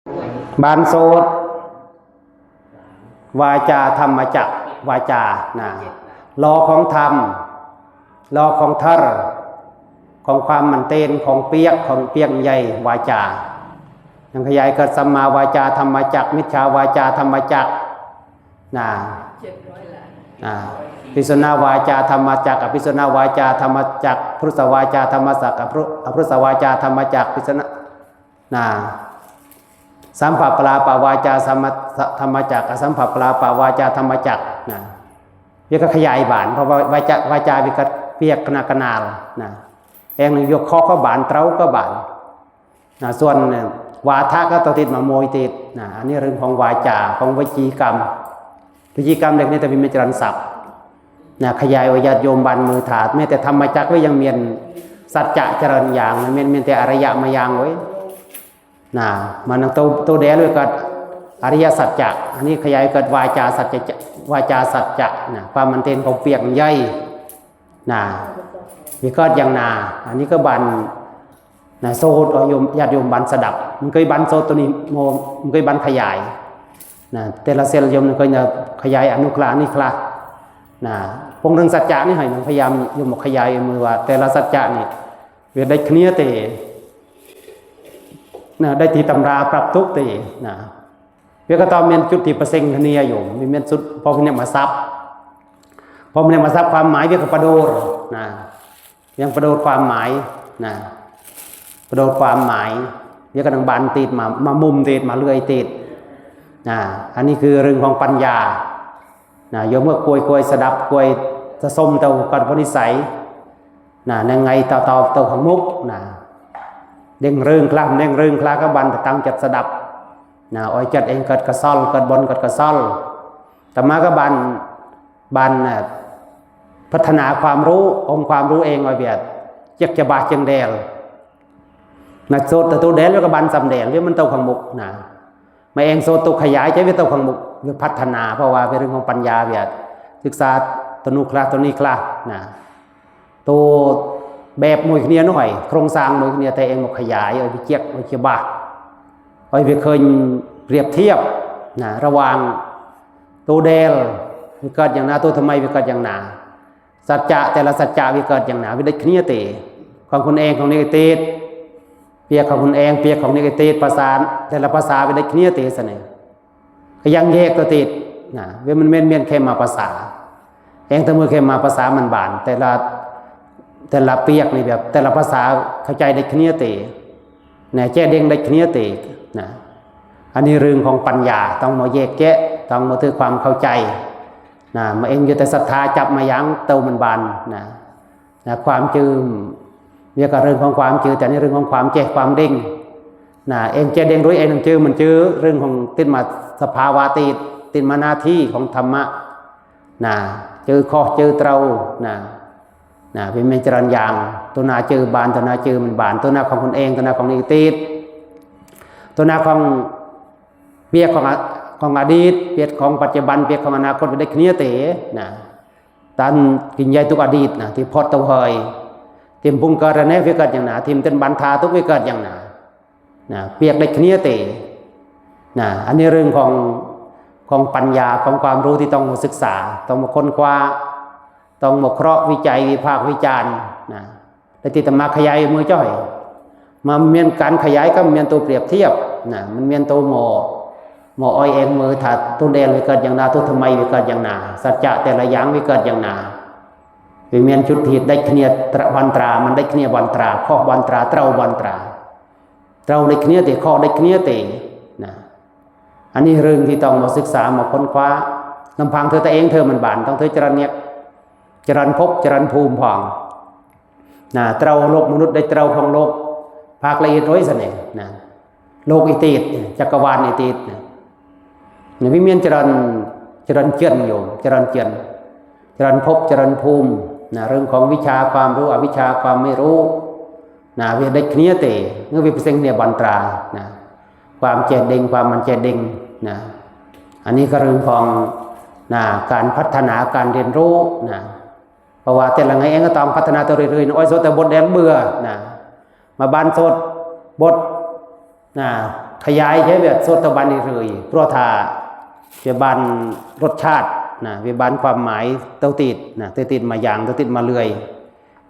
ບານໂສດ ວາຈາທຳມະຈັກ ວາຈານະ ລໍຂອງທຳ ລໍຂອງເທີ ຂອງຄວາມໝັ້ນເຕນ ຂອງປຽກ ຂອງປຽກໃຫຍ່ ວາຈາ. ຍັງຂະຫຍາຍເກີດ ສຳມາວາຈາທຳມະຈັກ ມິດຈາວາຈາທຳມະຈັກນະ ນະ ພິສຸນນະວາຈາທຳມະຈັກ ອະພິສຸນນະວາຈາທຳມະຈັກ ພຸດສະວາຈາທຳມະຈັກ ອະພຸ ອະພຸດສະວາຈາທຳມະຈັກ ພິສຸນນະ ນະ ສຳພັບປະລາປະວາຈາສຳມະ ທຳມະຈັກ ອະສຳພັບປະລາປະວາຈາທຳມະຈັກນະ. ວຽກກໍຂະຫຍາຍບານ ເພາະວ່າວາຈາ ວາຈາວຽກກໍປຽກຂະໜາດຂະໜາດນະ ແອງນະ ຍກຄໍກໍບານ ເຕົາກໍບານນະ. ສ່ວນວາທະກໍຕົວຕິດມາໂມຍຕິດນະ. ອັນນີ້ເລື່ອງຂອງວາຈາ ຂອງວະຈີກຳ ວະຈີກຳເດັກນີ້ແຕ່ມີແມ່ນຈະລັນສັບນະ ຂະຫຍາຍວ່າຍາດໂຍມບ້ານມືຖາດ ແມ້ແຕ່ທຳມະຈັກໄວ້ຍັງແມ່ນສັດຈະຈະລັນຢ່າງ ແມ່ນ ແມ່ນແຕ່ອະລິຍະມາຢ່າງເວີຍ ນະ ມານຳໂຕ ໂຕແດນວຽກກໍອະລິຍະສັດຈະ. ອັນນີ້ຂະຫຍາຍເກີດວາຈາສັດຈະ ວາຈາສັດຈະນະ ຄວາມໝັ້ນເຕນຂອງປຽກໃຫຍ່ນະ ວຽກກໍຢ່າງນາ. ອັນນີ້ກໍບານນະ ໂສດ ຍາດໂຍມ ຍາດໂຍມບານສະດັບ ມັນເຄີຍບານໂສດໂຕນີ້ໂມ ມັນເຄີຍບານຂະຫຍາຍນະ ແຕ່ລະເຊນໂຍມມັນເຄີຍຂະຫຍາຍອະນຸກລານິກລານະ. ປົງເລື່ອງສັດຈະນີ້ໃຫ້ມັນພະຍາຍາມໂຍມອອກຂະຫຍາຍມືວ່າ ແຕ່ລະສັດຈະນີ້ ວຽກໄດ້ຄະເນເຕນະ ໄດ້ຕີຕຳລາປັບທຸກເຕນະ. ວຽກກໍຕ້ອງແມ່ນຈຸດທີ່ປະເສັງຄະເນໂຍມ ແມ່ນ ແມ່ນສຸດ ພໍມີແນວມາສັບ ພໍມີແນວມາສັບຄວາມໝາຍ ວຽກກໍປະໂດດນະ ຍັງປະໂດດຄວາມໝາຍນະ ປະໂດດຄວາມໝາຍ ວຽກກໍນັ່ງບານຕິດມາ ມາມຸມຕິດ ມາເລື່ອຍຕິດນະ. ອັນນີ້ຄືເລື່ອງຂອງປັນຍານະ. ໂຍມເມື່ອກວຍ ກວຍສະດັບ ກວຍສະສົມເຕົາກັນພະນິໄສນະ ແນງໄງເຕົາ ເຕົາ ເຕົາຂັງມຸກນະ ເດັ່ງເລື່ອງຄລາ ເດັ່ງເລື່ອງຄລາກໍບານຕະຕັ້ງຈັດສະດັບນະ ອອຍຈັດເອງເກີດກະຊອນ ເກີດບ່ອນເກີດກະຊອນ. ຕະມາກໍບານ ບານນະ ພັດທະນາຄວາມຮູ້ ອົງຄວາມຮູ້ເອງອອຍວຽດ ຈຽກຈະບາດຈຶ່ງແດນນະ. ໂສດຕະຕູແດນ ແລ້ວກໍບານສຳແດນ ຫຼືມັນເຕົາຂັງມຸກນະ. ມາແອງໂສດໂຕຂະຫຍາຍໃຈວຽດເຕົາຂັງມຸກ ວຽດພັດທະນາ ເພາະວ່າເປັນເລື່ອງຂອງປັນຍາວຽດ ສຶກສາໂຕນູຄລາ ໂຕນີຄລານະ. ໂຕແບບໂມຍຄະເນນ້ອຍ ໂຄງສ້າງໂມຍຄະເນ ແຕ່ເອງມາຂະຫຍາຍ ເອົາໄປຈຽກ ເອົາໄປຈະບາດ ເອົາໄປເຄີຍປຽບທຽບນະ ລະຫວ່າງໂຕແດນວຽກເກີດຢ່າງນາ ໂຕທຳໄມວຽກເກີດຢ່າງນາ. ສັດຈະ ແຕ່ລະສັດຈະວຽກເກີດຢ່າງນາ ວຽກໄດ້ຄະເນເຕ ຂອງຄຸນແອງ ຂອງເນກະຕິດ ປຽກຂອງຄຸນແອງ ປຽກຂອງເນກະຕິດ ພາສາ ແຕ່ລະພາສາວຽກໄດ້ຄະເນເຕສະເນ ກໍຍັງແຍກຕົວຕິດນະ. ວຽກມັນແມ່ນ ແມ່ນແຄ່ມາພາສາ ແອງແຕ່ມືແຄ່ມາພາສາມັນບານ ແຕ່ລະ ແຕ່ລະປຽກນີ້ແບບ ແຕ່ລະພາສາເຂົ້າໃຈໄດ້ຄະເນເຕນະ ແຈເດັງໄດ້ຄະເນເຕນະ. ອັນນີ້ເລື່ອງຂອງປັນຍາ ຕ້ອງມາແຍກແຍະ ຕ້ອງມາຖືກຄວາມເຂົ້າໃຈນະ. ມາເອງຢູ່ແຕ່ສັດທາຈັບມາຢ່າງເຕົາມັນບານນະ ນະ ຄວາມຈື່ ວຽກກໍເລື່ອງຂອງຄວາມຈື່ ແຕ່ໃນເລື່ອງຂອງຄວາມແຈ້ ຄວາມເດັ່ງນະ ເອງແຈ້ເດັ່ງດ້ວຍເອງ ເອງຈື່ມັນຈື່ ເລື່ອງຂອງຕິດມາສະພາວາຕິດ ຕິດມາໜ້າທີ່ຂອງທຳມະນະ ຈື່ເຄາະຈື່ເຕົານະ ນະ ເປັນແມ່ນຈະລັນຢ່າງ ໂຕໜ້າຈື່ບານ ໂຕໜ້າຈື່ມັນບານ ໂຕໜ້າຂອງຄົນເອງ ໂຕໜ້າຂອງນິຕິດ ໂຕໜ້າຂອງ ປຽກຂອງອະ ຂອງອະດີດ ປຽກຂອງປັດຈຸບັນ ປຽກຂອງອະນາຄົດ ໄດ້ຄະເນເຕນະ. ຕັນກິນໃຫຍ່ຕຸກອະດີດນະ ທີ່ພອດເຕົາເຮີຍ ຕິມພຸງເກີດແລະແນວວຽກເກີດຢ່າງນາ ທິມເຕັນບັນທາຕຸກວຽກເກີດຢ່າງນາ ນະ ປຽກໄດ້ຄະເນເຕນະ. ອັນນີ້ເລື່ອງຂອງ ຂອງປັນຍາ ຂອງຄວາມຮູ້ທີ່ຕ້ອງມາສຶກສາ ຕ້ອງມາຄົ້ນຄວ້າ ຕ້ອງມາເຄາະວິໄຈ ວິພາກວິຈານນະ. ແລະທີ່ຕະມາຂະຫຍາຍມືຈ້ອຍ ມັນແມ່ນການຂະຫຍາຍ ກໍແມ່ນໂຕປຽບທຽບນະ ມັນແມ່ນໂຕໝໍ ໝໍອ້ອຍແອງມື ຖ້າໂຕແດນວຽກເກີດຢ່າງນາ ໂຕທຳໄມວຽກເກີດຢ່າງນາ ສັດຈະແຕ່ລະຢ່າງວຽກເກີດຢ່າງນາ. ວຽກແມ່ນຈຸດທີ່ໄດ້ຄະເນຕະບັນຕາ ມັນໄດ້ຄະເນບັນຕາ ເຄາະບັນຕາ ເຕົາບັນຕາ ເຕົາໄດ້ຄະເນເຕ ເຄາະໄດ້ຄະເນເຕນະ. ອັນນີ້ເລື່ອງທີ່ຕ້ອງມາສຶກສາ ມາຄົ້ນຄວ້າ ລຳພັງເທື່ອຕະເອງ ເທື່ອມັນບານ ຕ້ອງເທື່ອຈະລັນຍະ ຈະລັນພົບ ຈະລັນພູມພອງນະ ເຕົາໂລກມະນຸດ ໄດ້ເຕົາຂອງໂລກ ພາກລະອຽດໂດຍສະເໜ່ນະ ໂລກອີຕິດ ຈັກກະວານອີຕິດນະ. ນະ ວິມຽນຈະລັນ ຈະລັນເຈື່ອນໂຍມ ຈະລັນເຈື່ອນ ຈະລັນພົບ ຈະລັນພູມນະ ເລື່ອງຂອງວິຊາຄວາມຮູ້ ອະວິຊາຄວາມໄມ່ຮູ້ນະ ວຽກໄດ້ຄະເນເຕ ເມື່ອວຽກເປັນເສັງເນບັນຕານະ ຄວາມແຈ້ເດັງ ຄວາມມັນແຈ້ເດັງນະ. ອັນນີ້ກໍເລື່ອງຂອງນະ ການພັດທະນາ ການຮຽນຮູ້ນະ. ເພາະວ່າແຕ່ລະໄງເອງກໍຕ້ອງພັດທະນາຕົວເລື້ອຍໆ ອ້ອຍໂສດແຕ່ບົດແດນເບື່ອນະ ມາບານໂສດບົດນະ ຂະຫຍາຍໃຫ້ວຽກສວດຕະບັນເລື້ອຍໆ ເພາະຖ້າວຽກບ້ານລົດຊາດນະ ວຽກບ້ານຄວາມໝາຍເຕົາຕິດນະ ເຕົາຕິດມາຢ່າງ ເຕົາຕິດມາເລື້ອຍ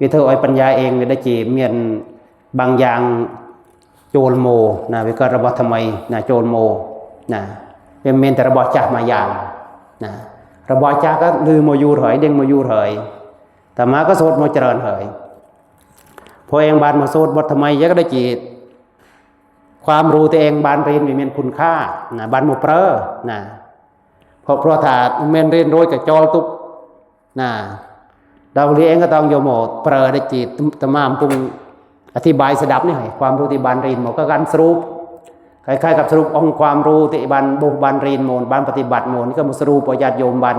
ວຽກເທີອ້ອຍປັນຍາເອງ ວຽກໄດ້ເຈມຽນບາງຢ່າງໂຈນໂມນະ ວຽກເກີດລະບອດທຳໄມນະ ໂຈນໂມນະ ວຽກເມັນແຕ່ລະບອດຈາກມາຢ່າງນະ ລະບອດຈາກກໍລືໂມຢູ່ເຮີ້ຍ ເດັງໂມຢູ່ເຮີ້ຍ ຕາມາກໍໂສດໂມຈະເລີນເຮີ້ຍ ເພາະເອງບ້ານໂມໂສດບໍ່ທຳໄມ ຢາກໄດ້ເຈ ຄວາມຮູ້ທີ່ເອງບ້ານໄປເຫັນມີແມ່ນຄຸນຄ່ານະ ບ້ານໝູ່ເປີນະ ເພາະ ເພາະຖ້າແມ່ນເລນໂດຍກະຈອລຕຸກນະ ດາວລີເອງກໍຕ້ອງໂຍມເປີໄດ້ຈິດຕະມາມປຸງອະທິບາຍສະດັບນີ້ໃຫ້ ຄວາມຮູ້ທີ່ບ້ານເລນໂມ ກໍການສະຫຼຸບ ຄ້າຍໆກັບສະຫຼຸບອົງຄວາມຮູ້ທີ່ບ້ານບຸບບ້ານເລນໂມ ບ້ານປະຕິບັດໂມ ນີ້ກໍມາສະຫຼຸບວ່າຍາດໂຍມບ້ານ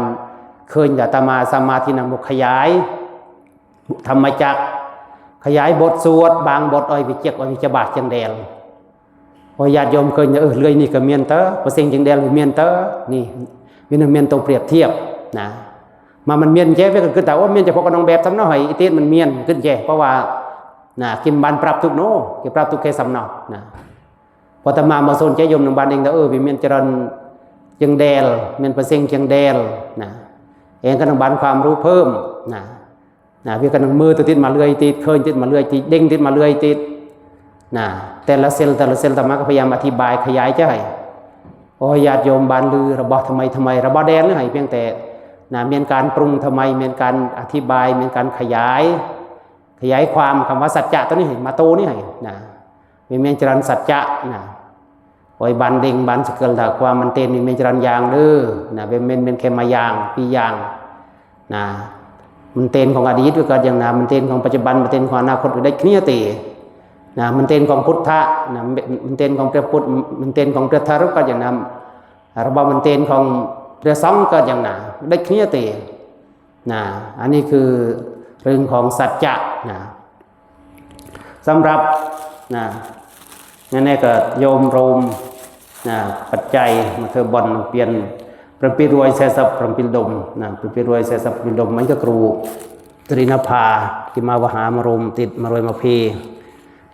ເຄີຍອາດຕະມາສາມາດທີ່ນຳມາຂະຫຍາຍ ທຳມະຈັກ ຂະຫຍາຍບົດສວດບາງບົດ ອອຍວິຈັກ ອອຍວິຈະບາດຈັ່ງແດລ ໂອຍ ຍາດໂຍມເຄີຍ ເອີ ເລື່ອຍນີ້ກໍແມ່ນເຕີ ປະເສັງຈັ່ງແດລກໍແມ່ນເຕີ ນີ້ ມີນຳແມ່ນໂຕປຽບທຽບນະ ມາມັນແມ່ນແຈ ເວກກໍຄືຕາ ໂອ ແມ່ນຈະພໍກະນ້ອງແບບຊຳເນາະ ໃຫ້ອີເຕດມັນແມ່ນຂຶ້ນແຈ ເພາະວ່ານະ ກິນບ້ານປາບທຸກໂນ ກິນປາບທຸກແຄ່ຊຳເນາະນະ ພໍຕາມາມາສົນໃຈໂຍມນຳບ້ານເອງ ເອີ ແມ່ນຈະລັນຈັ່ງແດລ ແມ່ນປະເສັງຈັ່ງແດລນະ ເອງກໍນຳບ້ານຄວາມຮູ້ເພີ່ມນະ ນະ ວຽກກັນມືຕິດມາເລື້ອຍຕິດ ເຄີຍຕິດມາເລື້ອຍຕິດ ເດັງຕິດມາເລື້ອຍຕິດນະ ແຕ່ລະເຊວ ແຕ່ລະເຊວ ຕາມາກໍພະຍາຍາມອະທິບາຍຂະຫຍາຍໃຈ ໂອຍ ຍາດໂຍມບ້ານລືລະບໍ່ທຳໄມ ທຳໄມລະບໍ່ແດນໃຫ້ ພຽງແຕ່ນະ ແມ່ນການປຸງທຳໄມ ແມ່ນການອະທິບາຍ ແມ່ນການຂະຫຍາຍ ຂະຫຍາຍຄວາມຄຳວ່າສັດຈະໂຕນີ້ໃຫ້ ມາໂຕນີ້ໃຫ້ນະ ແມ່ນຈະລັນສັດຈະນະ ໂອຍ ບ້ານເດັງ ບ້ານສະເກີລ ຖ້າຄວາມມັນເຕັນນີ້ແມ່ນຈະລັນຢ່າງເດີນະ ແມ່ນ ແມ່ນ ແມ່ນແຄ່ມາຢ່າງ ປີຢ່າງນະ ມັນເຕັນຂອງອະດີດກໍເກີດຢ່າງນະ ມັນເຕັນຂອງປັດຈຸບັນ ມັນເຕັນຂອງອະນາຄົດກໍໄດ້ເຄຍເຕນະ ມັນເຕັນຂອງພຸດທະນະ ມັນເຕັນຂອງພຣະພຸດ ມັນເຕັນຂອງພຣະທາດກໍເກີດຢ່າງນະ ລະບອກມັນເຕັນຂອງພຣະສັງກໍເກີດຢ່າງນະ ໄດ້ເຄຍເຕ ນະ ອັນນີ້ຄືເລື່ອງຂອງສັດຈະນະ ສຳລັບນະ ໃນນີ້ກໍໂຍມໂຮມນະ ປັດໄຈມາເທີບ່ອນປ່ຽນ ປະປິດລວຍແຊຊັບ ປະປິດດົມນະ ປະປິດລວຍແຊຊັບ ປະປິດດົມ ມັນກໍກະຣູຕະລິນະພາ ທີ່ມາວະຫາມາໂຮມຕິດມາລວຍມາເພ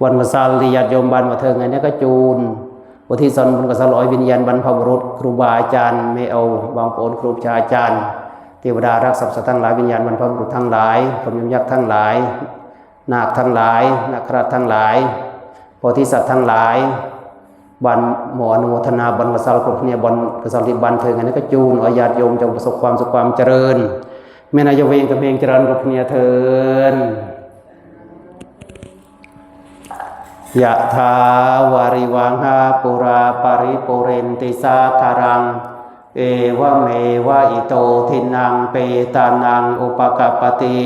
ວັນມະສັນ ທີ່ຍາດໂຍມບ້ານມາເທີງ ອັນນີ້ກໍຈູນ ອຸທິດສ່ວນບຸນກຸສົນ ອອຍວິນຍານບັນພະບຸລຸດ ຄູບາອາຈານ ແມ່ເອົາ ບາງໂອນ ຄູບາອາຈານ ເທວະດາຮັກສາສັດທັງຫຼາຍ ວິນຍານບັນພະບຸລຸດທັງຫຼາຍ ພະຍາມຍັກທັງຫຼາຍ ນາກທັງຫຼາຍ ນາກຄະຣາດທັງຫຼາຍ ໂພທິສັດທັງຫຼາຍ ບ້ານໝໍອະນຸໂມທະນາ ບ່ອນກະສັນ ຄົບເນຍ ບ່ອນກະສັນທີ່ບ້ານເທີງ ອັນນີ້ກໍຈູນ ອາຍາດໂຍມຈົ່ງປະສົບຄວາມສຸກຄວາມຈະເລີນ ແມ່ນອາຍຸວຽງກະເມງຈະເລີນຄົບເນຍເທີນ. ຍະຖາວາລິວະຫາປູລາປະລິປູເຣນຕິສາຄາລັງ ເອວະເມວະອິໂຕທິນນັງເປຕານັງອຸປະກັບປະຕິ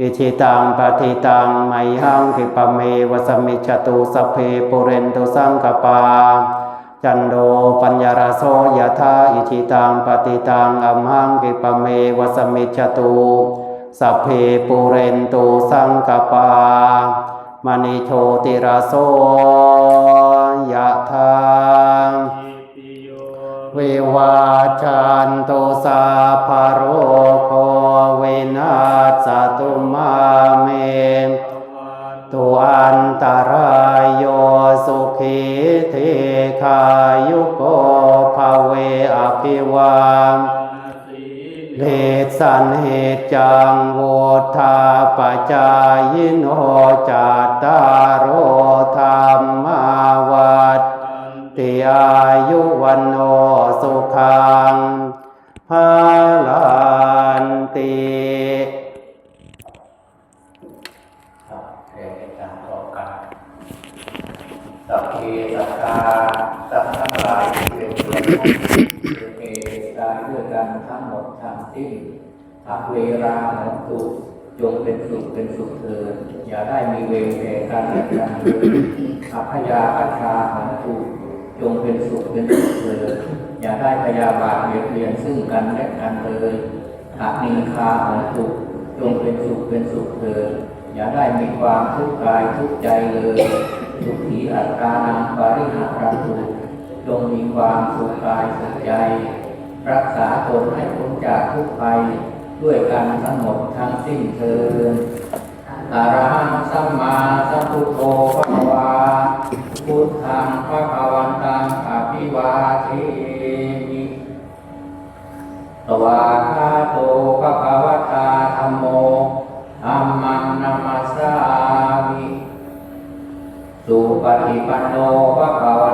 ອິດຖິຕັງປັດຖິຕັງໄມຫັງ ຄິປະເມວະສະມິດຈະຕຸ ສັບເພປູເຣນຕຸສັງກະປາ ຈັນໂທປັນນະລະໂສຍະຖາ ອິດຖິຕັງປັດຖິຕັງອັມຫັງ ກິປະເມວະສະມິດຈະຕຸ ສັບເພປູເຣນຕຸສັງກະປາ ມະນີໂຊຕິລະໂສຍະຖາ ວິວັດຊັນຕຸ ສັບພະໂລໂຄ ວິນັດສະຕຸມາເມ ຕົອັນຕະລາໂຍ ສຸຂີ ດີຄາຍຸໂກ ພະເວ ອະພິວາທະນະສີລິສະເນດຈັງ ວຸດທາປະຈາຍິໂນ ຈັດຕາໂລ ທຳມາ ວັດທັນຕິ ອາຍຸ ວັນໂນ ສຸຂັງ ພະລັນຕິ. ครับ แผ่เมตตาพร้อมกัน สัพเพสัตตา สัตว์ทั้งหลายที่เป็นเพื่อนของเกิดแก่เจ็บตายด้วยกันทั้งหมดทั้งสิ้น อะเวรา โหนตุ จงเป็นสุขเป็นสุขเถิด อย่าได้มีเวรแก่กันและกันเลย อะพยาปัชชา โหนตุ จงเป็นสุขเป็นสุขเถิด อย่าได้พยาบาทเบียดเบียนซึ่งกันและกันเลย อะนีฆา โหนตุ จงเป็นสุขเป็นสุขเถิด อย่าได้มีความทุกข์กายทุกข์ใจเลย สุขีอัตตานังปะริหะรันตุ จงมีความสุขกายสุขใจ รักษาตนให้พ้นจากทุกข์ภัยด้วยกันทั้งหมดทั้งสิ้นเทอญ ອະລະຫັງ ສຳມາສຳພຸດໂທ ພະຄະວາ ພຸດທັງ ພະຄະວັນຕັງ ອະພິວາເທມິ. ສະວາກຂາໂຕ ພະຄະວະຕາ ທຳໂມ ທຳມັງ ນະມັດສາມິ. ສຸປະຕິປັນໂນ ພະຄະວະ